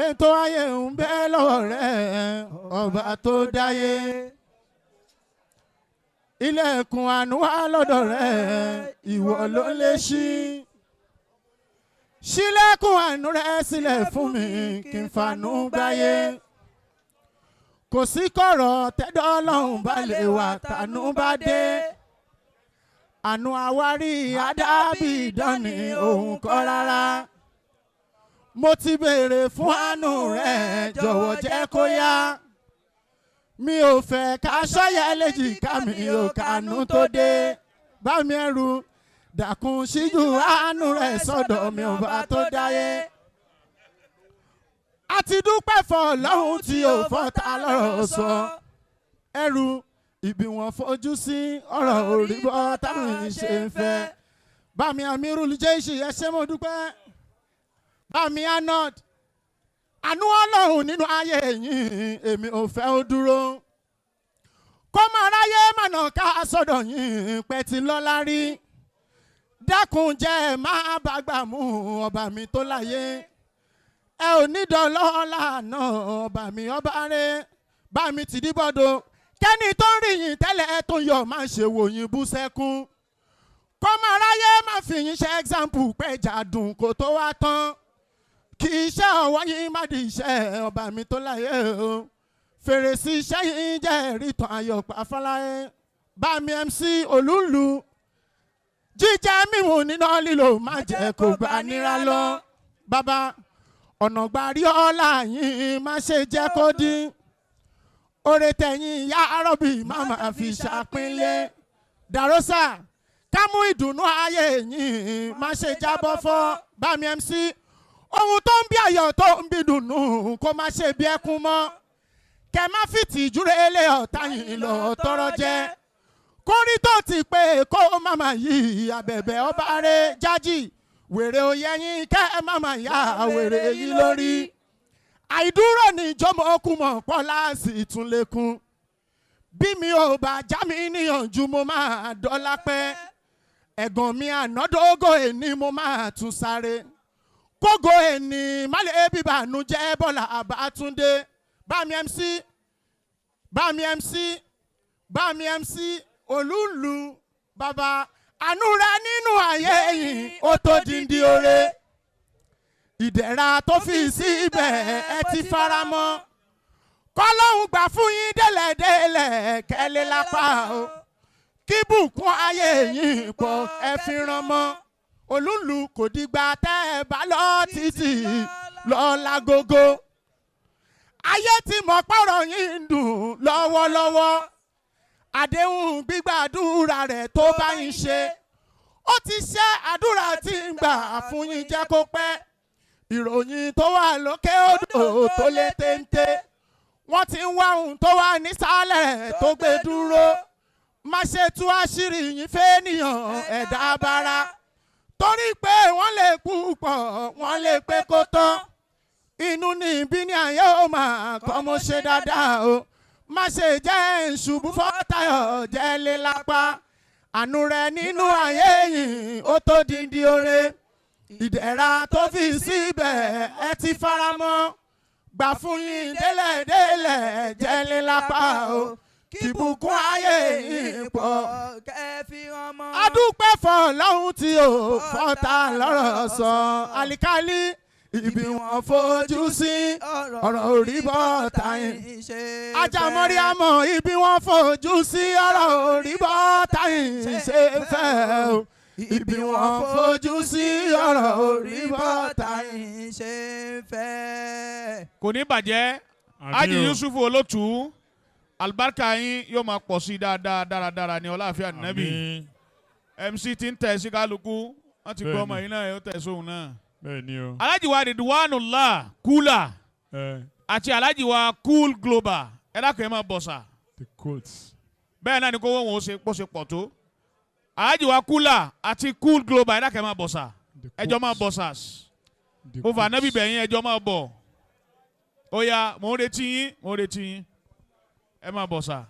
Ètò ayé ń bẹ lọ́wọ́ rẹ̀, ọba tó dáyé. Ilẹ̀kùn àánú wà lọ́dọ̀ rẹ̀, ìwọ ló lè ṣí. Ṣílẹ̀kùn àánú rẹ̀ sílẹ̀ fún mi kí n fanú gbáyé. Kò sí kọ̀rọ̀ tẹ́dọ̀ Ọlọ́run bá lè wà tànú bá dé. Àánú àwárí àdábì ìdánì òun kọ́ rárá. Mo ti béèrè fún àánú rẹ̀, jọ̀wọ́ jẹ́ kó yá. Mi ò fẹ́ ká ṣọ́yà léjìká mi ò kànú tó dé. Bá mi ẹrù dàkún síjú àánú rẹ̀ sọ́dọ̀ mi, ọba tó dáyé. A ti dúpẹ́ fọ́ Ọlọ́run tí ò fọ́ta lọ́rọ̀ sọ. Ẹrù ibi wọn fojú sí ọ̀rọ̀ orí bọ́ táwọn ṣe ń fẹ́. Bámi Amirul Jeishi, ẹ ṣé, mo dúpẹ́. Bámi Arnold, àánú Ọlọ́run nínú ayé yín, èmi ò fẹ́ ó dúró. Kó máa ráyé mànà ká sọ́dọ̀ yín pẹ́ tí lọ́lá rí. Dákun jẹ́ máa bá gbà mú, ọba mi tó láyé. Ẹ ò ní dọ́lọ́lá náà, ọba mi ọba rẹ̀. Bá mi tìdí bọ́dọ̀ kẹ́ni tó ń rí yín tẹ́lẹ̀ tó ń yọ̀ máa ṣe wò yín bú sẹ́kún. Kó máa ráyé máa fi yín ṣe example pẹ̀jà dùn kó tó wá tán. Kì í ṣe ọwọ́ yín má di iṣẹ́, ọba mi tó láyé o. Fèrèsé iṣẹ́ yín jẹ́ ìrìtàn ayọ̀ pàfọ́láyé. Bámi MC Olúlu, jíjẹ mímu níná lílo má jẹ́ kó gbà nira lọ. Bàbá ọ̀nà gbàrí ọ̀la yín má ṣe jẹ́ kó dín. Oore tẹ̀yìn ìyá arọ́bì má máa fi ṣàpínlẹ̀. Dàrósà ká mú ìdùnnú ayé yín má ṣe jábọ́ fọ́. Bámi MC, ohun tó ń bí ayọ̀ tó ń bí dùnnú kó má ṣe bí ẹkún mọ́. Kẹ má fìtìjú rẹlẹ̀ ọ̀tá yìí lọ tọrọ jẹ. Kórí tó ti pé kó má má yí abẹ̀bẹ̀ ọba rẹ̀ jájì. Wèrè òye yín kẹ́ ẹ má má yá wèrè yìí lórí. Àìdúró ní ìjọmọ okùnmọ̀ pọ̀ láàsì ìtúnlẹ̀kùn. Bí mi ò bá já mi níyànjú, mo máa dọ́là pẹ́. Ẹ̀gàn mi ànádógó ẹni mo máa tún sáré. Kógo ẹni má lè bíbànújẹ́ bọ́lá àbátúndé. Bámi MC, Bámi MC, Bámi MC Olúlu, bàbá àánú rẹ nínú ayé yìí ó tó díndín oore. Ìdẹ̀ra tó fi síbẹ̀ ẹ ti fara mọ́. Kọ́lọ́hún gbà fún yín délẹ̀délẹ̀ kẹ́lẹ́ lápá o. Kí bùkún ayé yín pọ̀ ẹ fi ràn mọ́. Olúlu kò dìgbà tẹ́ ẹ bá lọ títì lọ́la gógó. Ayé tí mo pọ̀rọ̀ yín ń dùn lọ́wọ́lọ́wọ́. Àdéhùn gbígbàdúrà rẹ̀ tó bá yín ṣe. Ó ti ṣe àdúrà tí ń gbà fún yín jẹ́ kó pẹ́. Ìròyìn tó wà lókè odò tó lé téńté. Wọ́n ti ń wá ohun tó wà nísàlẹ̀ tó gbé dúró. Má ṣe tú àṣírí yín fẹ́nìyàn ẹ̀dá bara. Torí pé wọ́n lè púpọ̀, wọ́n lè pé kó tán. Inú ní ibi ní ayé ó máa kọ́ mo ṣe dáadáa o. Má ṣe jẹ́ ìṣubú fọ́tayọ̀ jẹ́ lé lápá. Àánú rẹ̀ nínú ayé yìí ó tó díndín oore. Ìdẹ̀ra tó fi síbẹ̀ ẹ ti fara mọ́. Gbà fún yín délẹ̀délẹ̀ jẹ́ lé lápá o. Kìbùkún ayé yìí pọ̀. Kẹ́ fi hàn mọ́. Adúpẹ́ fọlọ́hún tí ò fọ́ta lọ́rọ̀ sọ. Àlìkálí ibi wọn fojú sí ọ̀rọ̀ orí bọ́ táyìn. Ajá mọ́ríàmọ́, ibi wọn fojú sí ọ̀rọ̀ orí bọ́ táyìn ṣe fẹ́ o. Ibi wọn fojú sí ọ̀rọ̀ orí bọ́ táyìn. Ṣe fẹ́. Kò ní bàjẹ́. Ájì Yusuf Olótù, alibarika yín yóò máa pọ̀ sí dáadáa dáradára ní ọláàfíà nẹ́bì. MC ti ń tẹ̀ sí kálukú, wọ́n ti gbọ́ ọmọ yìí náà yóò tẹ̀ sóhun náà. Bẹ́ẹ̀ ni o. Alhaji wa Ridwanullah Kula àti Alhaji wa Cool Global, ẹ dákun, ẹ máa bọ̀ sà. The quotes. Bẹ́ẹ̀ náà ni kó wọ́n ó ṣe pọ̀ ṣe pọ̀ tó. Alhaji wa Kula àti Cool Global, ẹ dákun, ẹ máa bọ̀ sà. Ẹjọ́ máa bọ̀ sà. Mo fà nábì bẹ̀yìn, ẹjọ́ máa bọ̀. Ó yá, mò ń retí yín, mò ń retí yín, ẹ máa bọ̀ sà.